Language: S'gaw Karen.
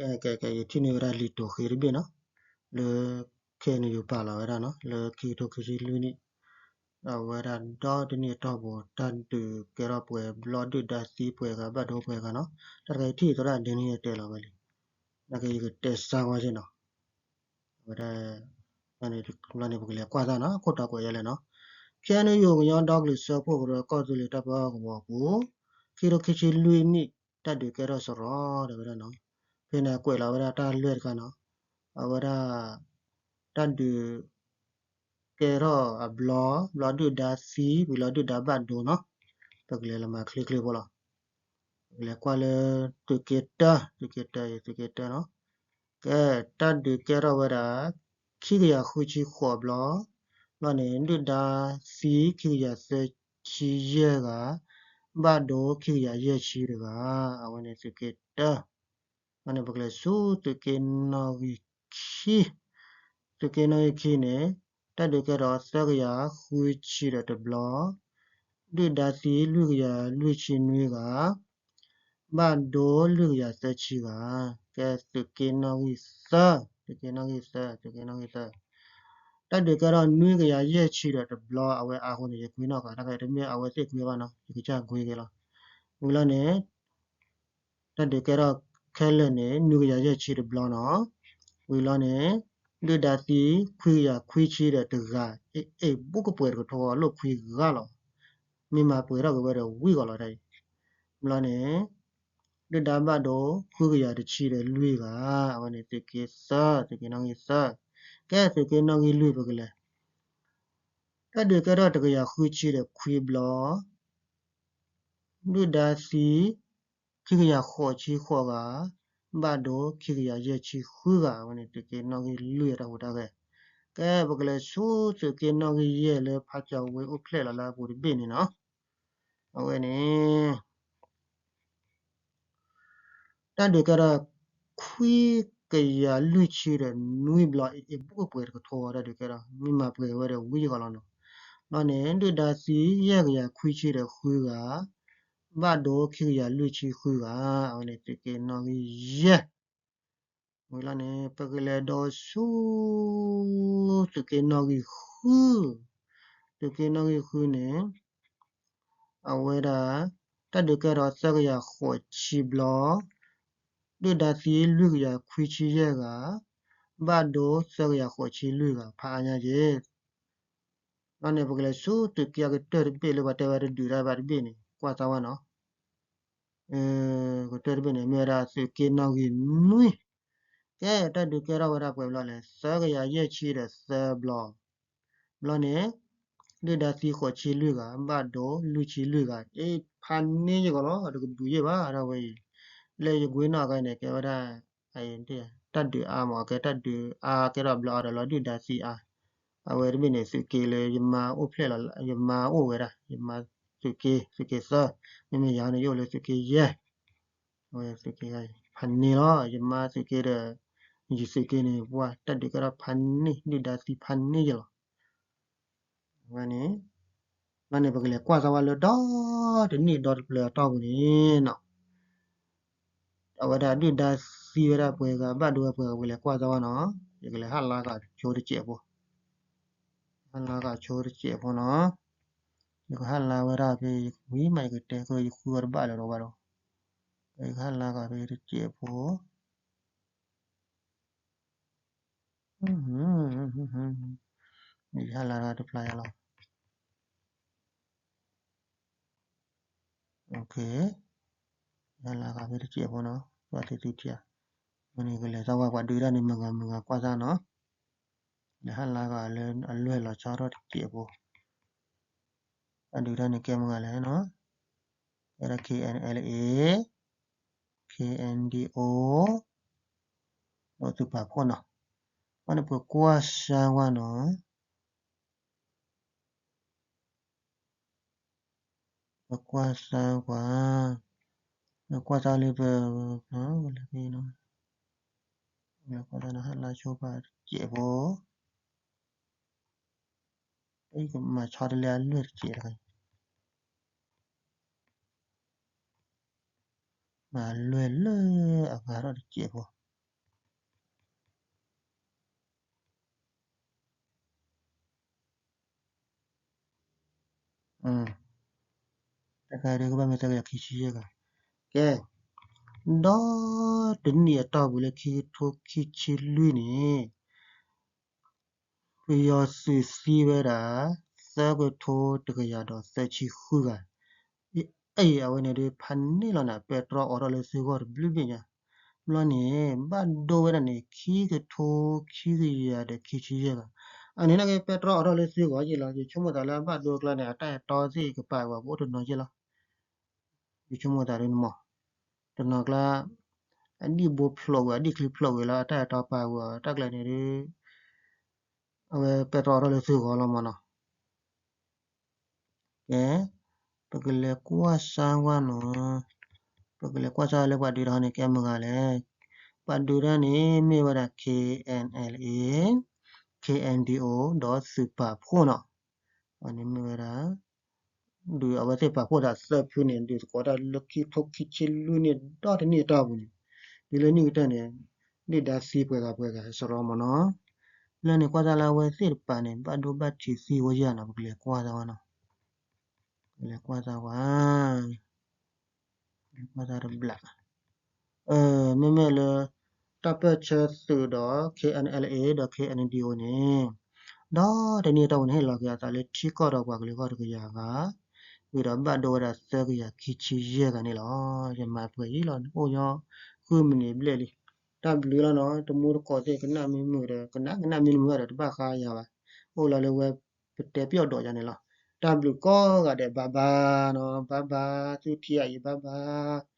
ကဲ ကဲ ယထံၣ်န့ၢ်ဝဲဒၣ်လံာ်တိၤဃ့တဘ့ၣ်နီၤ, လၢ ခဲအံၤန့ၣ် ယပာ်လီၤဝဲဒၣ်နီၤ လၢခံကထိခံဆံလွံၢ်နံၣ်, ဒီးအဝဲဒၣ်ဒီတနံၣ်အတီၢ်ပူၤ တၢ်ဒုးကဲထီၣ်ပှဲၤဘျီ ဒုၣ်ဒါသံပှဲၤဂၤ ဘၣ်ဒိပှဲၤဂၤနီၤ, တၢ်တခါအံၤထံၣ်သရၣ်ဒဲန့ၣ်တဲလီၤဝဲလံ, နာ်က့ယကတဲစါဝဲက့နီၤ, အဝဲဒၣ် ဘျီန့ၣ်ပကလဲၤကွၢ်သးနီၤ ခိၣ်တီကွဲးယဲလဲၣ်နီၤ, ခဲအံၤန့ၣ် ယိၤကညီဒီကလုာ်စၢဖှိၣ်ကရၢကီၢ်သူလ့ၤတၢ်ပၢဟီၣ်ကဝီၤအပူၤ ခံကထိခံဆံလွံၢ်နံၣ် တၢ်ဒုးကဲထီၣ်စရီ တဲဝဲဒၣ်နီၤ, ဖဲန့ၣ်ကွဲးလီၤဝဲဒၣ်တၢ်လွဲၢ်တခါနီၤ, အဝဲဒၣ် တၢ်ဒုး ကဲထီၣ်အဘျီ ဘျီဒုၣ်ဒါသံ ဝံၤလီၤဒုၣ်ဒါဘၣ်ဒိနီၤ, ပကလဲၤလၢမၤချ့ချ့ဖိလီၤ, ပကလဲၤကွၢ်လၢ သုးက့တၢ သုးက့တၢ သုးက့တၢနီၤ, ကဲ တၢ်ဒုးကဲထီၣ်ဝဲဒၣ် ခံကယၤဃုဆံဃိးဘျီ, ဘျီန့ၣ် ဒုၣ်ဒါသံ ခံကယၤသၢဆံယဲၢ်ဂၤ, ဘၣ်ဒိ ခံကယၤယဲၢ်ဆံတဂၤ, အဝဲန့ၣ်သုးက့တၢ ဘၣ်န့ၣ်ပကလဲၤဆူသုးက့နီၣ်ဂံၢ်ခံ, သုးက့နီၣ်ဂံၢ်ခံန့ၣ် တၢ်ဒုးကဲထီၣ်သၢကယၤဃုဆံဒီးတဘျီ, ဒုၣ်ဒါသံလွံၢ်ကယၤလွံၢ်ဆံနွံဂၤ, ဘၣ်ဒိလွံၢ်ကယၤသၢဆံဂၤ, ကဲသုးက့နီၣ်ဂံၢ်သၢ, သုးက့နီၣ်ဂံၢ်သၢ, သုးက့နီၣ်ဂံၢ်သၢ, တၢ်ဒုးကဲထီၣ်နွံကယၤယဲၢ်ဆံဒီးတဘျီ အဝဲအါဃိန့ၣ် ယကွ့နီၣ်ဃာ် တၢ်ခါတမ့ၢ်အဝဲသ့ၣ်ကွ့ဘၣ်နီၤ ယကစၢ်ကွ့က့ၤလီၤ, ဝံၤလီၤန့ၣ် တၢ်ဒုးကဲထီၣ်ခဲလၢာ်န့ၣ် နွံကယၤယဲၢ်ဆံတဘျီနီၤ, ဝံၤလီၤန့ၣ် ဒုၣ်ဒါသံခွံကယၤခွံဆံဒီးတဂၤ, အ့ၣ် ဘူးကပှဲၤတကထိအလိၣ်ခွံဂၤလီၤ, မ့ၢ်မၤပှဲၤထီၣ်က့ၤဝဲဒီးဝံၤကီးလီၤတၢ်အံၤ, ဘျီန့ၣ် ဒုၣ်ဒါဘၣ်ဒိဃုကယၤတဆံဒီးလွံၢ်ဂၤ, အဝဲန့ၣ်သုးက့သၢ, သုးက့နီၣ်ဂံၢ်သၢ, ကဲသုးက့နီၣ်ဂံၢ်လွံၢ်ပကလဲၤ တၢ်ဒုးကဲထီၣ်တကယၤဃုဆံဒီးခွံဘျီ, ဒုၣ်ဒါသံ ခံကယၤဃိးဆံဃိးဂၤ, ဘၣ်ဒိခံကယၤယဲၢ်ဆံဃုဂၤ, အဝဲန့ၣ်သုးက့နီၣ်ဂံၢ်လွံၢ်အတၢ်ဟူးတၢ်ဂဲၤ, ကဲပကလဲၤဆူသုးက့နီၣ်ဂံၢ်ယဲၢ်လၢဖးကၠီၤဝ့အိၣ်ဖျဲၣ်လီၤလၢအပူၤတဘ့ၣ်န့ၣ်နီၤ, အဝဲန့ၣ် တၢ်ဒုးကဲထီၣ် ခွံကယၤလွံၢ်ဆံဒီးနွံဘျီ အ့ၣ် အ့ၣ် ဘူးကပှဲၤတကထိ တၢ်ဒုးကဲထီၣ် မ့ၢ်မၤပှဲၤဝဲဒီးဝံၤကီးလီၤနီၤ, ဘျီန့ၣ် ဒုၣ်ဒါသံ ယဲၢ်ကယၤခွံဆံဒီးဃုဂၤ, ဘၣ်ဒိခံကယၤလွံၢ်ဆံဃုဂၤ, အဝဲန့ၣ်သုးက့နီၣ်ဂံၢ်ယဲၢ် ဝံၤလီၤန့ၣ် ပကလဲၤဒီးဆူ သုးက့နီၣ်ဂံၢ်ဃု, သုးက့နီၣ်ဂံၢ်ဃုန့ၣ် အဝဲဒၣ် တၢ်ဒုးကဲထီၣ်သၢကယၤဃိးဆံဘျီ, ဒုၣ်ဒါသံလွံၢ်ကယၤခွံဆံယဲၢ်ဂၤ, ဘၣ်ဒိသၢကယၤဃိးဆံလွံၢ်ဂၤ ဖးအါညါက့ၤ ဘျီန့ၣ် ပကလဲၤဆူသုးက့အကတၢၢ်တဘ့ၣ်လၢပှၤတဲဝဲတဒုးတၢ်ဘၣ်တဘ့ၣ်န့ၣ် ကွၢ်သးဝဲနီၤ, ကတၢၢ်တဘ့ၣ်န့ၣ် မ့ၢ်ဝဲဒၣ်သုးက့နီၣ်ဂံၢ်နွံ, ကဲတၢ်ဒုးကဲထီၣ်ဝဲဒၣ်ပှဲၤဘျီလဲၣ် သၢကယၤယဲၢ်ဆံဒီးသၢဘျီ, ဘျီန့ၣ် ဒုၣ်ဒါသံဃိးဆံလွံၢ်ဂၤ ဘၣ်ဒိလွံၢ်ဆံလွံၢ်ဂၤ အ့ၣ် ဖးန့ၢ်ယဂီၢ်လီၤ တကဒုးယဲၢ်ဘၣ် ဒၣ်ဝဲအံၤ, လၢယကွ့နီၣ်အဂၤန့ၣ် ကဲဝဲဒၣ် တၢ်ဒုးအါမး ကဲတၢ်ဒုးအါကဲထီၣ်ဘျီအါဒီးလီၤဒုၣ်ဒါသံအါ, အဝဲတဘ့ၣ်န့ၣ် သုးက့လၢယမါအိၣ်ဖျဲၣ်လီၤ ယမါအိၣ်ဝဲဒၣ် ယမါသုးက့ သုးက့သၢ, မ့မ့ၢ်ယၤန့ၣ် ယအိၣ်လၢသုးက့ယဲၢ်, အဝဲသုးက့ ဖးန့ၢ်လီၤ ယမါသုးက့ဒီး ယသုးက့န့ၣ် ပှၤတၢ်ဒုးကဲထီၣ်ဖးန့ၢ် ဒုၣ်ဒါသံဖးန့ၢ်ယလီၤ ဝဲန့ၣ်, ဘျီန့ၣ် ပကလဲၤကွၢ်သးဝဲလၢဒီတနံၣ်ဒီတဖျၢၣ်အတီၢ်ပူၤန့ၣ်နီၤ, အဝဲဒၣ်ဒုၣ်ဒါသံဝဲဒၣ်ပှဲၤဂၤ ဘၣ်ဒိဝဲပှဲၤဂၤ ပကလဲၤကွၢ်သးဝဲနီၤ, ယကလဲၤဟးလါဃာ်ဆိတစဲးဖိ, ဟးလါဃာ်ဆိတစဲးဖိနီၤ, ယကဟးလါဝဲဒၣ်ဖဲယဝံၤမး ယကတဲကယဃုအီၤတဘၣ်လၢၤဒီးဘၣ်ဒီး, ယကဟးလါဃာ်ဖဲတစဲးဖိ ယဟးလါတဖျါယလီၤ, ယဟးလါဃာ်ဖဲတစဲးဖိနီၤ, ကွၢ်သုသုထံဧါ, ဝဲန့ၣ်ကလဲၤသးဝဲပှၤဒုးတၢ်န့ၣ် မုၢ်ဂၤမုၢ်ဂၤကွၢ်သးနီၤ, လဲၤဟးလါဃာ်လၢအလွဲၢ်လီၤဆီထီၣ်တစဲးဖိ အဒုးတၢ်န့ၣ်ကဲမုၢ်ဂၤလဲၣ်နီၤ, ကဲဒၣ် KNLA, KNDO ဒီးသုးပာ်ဖှိၣ်နီၤ, ဘၣ်န့ၣ်ပကကွၢ်စၢ်ဝဲနီၤ, ပကွၢ်စၢ်ကွၢ်, ပကွၢ်စၢ်လၢပ, လၢပ, လၢကွၢ်စၢ်နီၤ ဟးလါဆိပှၤတစဲးဖိ အံၤကမၤဆီတလဲအလွဲၢ်တစဲးတခါအံၤ, မၤလွဲၢ်လၢအဂၤထီၣ်တစဲးဖိ, တခါဒုးကဘၣ်မ့ၢ်သၢကယၤခံဆံယဲၢ်ဂၤ, ကဲ, ဒီးတနံၣ်အတီၢ်ပူၤလၢခံကထိခံဆံလွံၢ်န့ၣ် ပယီၤသုးသံဝဲဒၣ် သၢကထိတကယၤဒီးသၢဆံဃုဂၤ, အံၤအဝဲန့ၣ်ဒုးဖးန့ၣ်လီၤန့ၣ် ပဲတြီအိးထီၣ်လၢသုဂီၢ်တဘျုးဘ့ၣ်ညါ, ဘျီန့ၣ် ဘၣ်ဒိဝဲဒၣ်န့ၣ် ခံကထိခံကယၤဒီးခံဆံယဲၢ်ဂၤ, အန့ၣ်နာ်က့ ပဲတြီအိးထီၣ်လၢသုဂီၢ်ယ့ၢ်လီၤ, ယဆိကမိၣ်သးလၢအဘၣ်ဒိအကျါန့ၣ် အတၢ်အဲၣ်တီသ့ၣ်ကပာ်ဝဲပအိၣ်တနီၤယ့ၢ်လီၤ. ယဆိကမိၣ်သးဒ်န့ၣ်မး, တနီၤကျါ အဒံၣ်ဘိဖျိးဝဲ အဒံၣ်ချံဖျိးဝဲလီၤ အတၢ်အဲၣ်တီပာ်ဝဲအီၤ တၢ်ကျါန့ၣ်ဒုး အဝဲပဲတြီအိးထီၣ်လၢသုဂီၢ်လီၤမးနီၤ. ကဲ, ပကလဲၤကွၢ်စၢ်ဝဲနီၤ, ပကလဲၤကွၢ်စၢ်ဝဲလၢပှၤဒုးတၢ်န့ၣ် ကဲမတၤဂၤလဲၣ်. ပှၤဒုးတၢ်န့ၣ် မ့ၢ်ဝဲဒၣ် K N L A, K N D O ဒီးသုးပာ်ဖှိၣ်နီၤ. အန့ၣ်မ့ၢ်ဝဲဒၣ် ဒုးအဝဲသ့ၣ်ပာ်ဖှိၣ်သးသၢဖုန့ၣ် ဒုးသကိးတၢ်လၢခံကထိခံဆံလွံၢ်န့ၣ် ဒီတနံၣ်အတီၢ်ပူၤန့ၣ်, ဒ်လၢနံၣ်ကတၢၢ်န့ၣ် ဒုၣ်ဒါသံပှဲၤဂၤပှဲၤဂၤစရီမးနီၤ. လၢန့ၣ်ကွၢ်တၢ်လၢအဝဲသ့ၣ်တပၤန့ၣ် ဘၣ်ဒိဘၣ်ထံးသံဝဲယၤနီၤ, ပကလဲၤကွၢ်တၢ်ဝဲနီၤ, ပကလဲၤကွၢ်တၢ်ဝဲ ကွၢ်တၢ်တဘျး, မ့မ့ၢ်လၢ တၢ်ပၢၢ်ဆၢသုးဒီး K N L A ဒီး K N D O န့ၣ် ဒီတနံၣ်အတီၢ်ပူၤန့ၣ် ဟ့ၣ်လီၤက့ၤအသးလၢထံကီၢ်ဒီးပှၤကလုာ်ဂီၢ်တကယၤဂၤ, ဝံၤဒီးဘၣ်ဒိဝဲဒၣ်သၢကယၤခံဆံယဲၢ်ဂၤန့ၣ်လီၤ. ယမၤပှဲၤယံလီၤ အိၣ်ညီဃုမံးနံးဘျဲၣ်လံ. တၢ်ဘျုးလီၤနီၤ, တမူတကိးသ့ၣ် ကနၣ်မ့ၢ်မုာ်ဒီး ကနၣ်, ကနၣ်မ့ၢ်တမုာ်ဒီး တဘၣ်ဃါယၤဘၣ်. အိၣ်လီၤလၢဝဲ ပတဲပျီၣ်ဒိးယၤန့ၣ်လီၤ. တၢ်ဘျုးကိးဂၤဒဲး ဘၣ်ဘၣ်နီၤ, ဘၣ်ဘၣ်, သုထံၣ်အံၤ ဘၣ်ဘၣ်.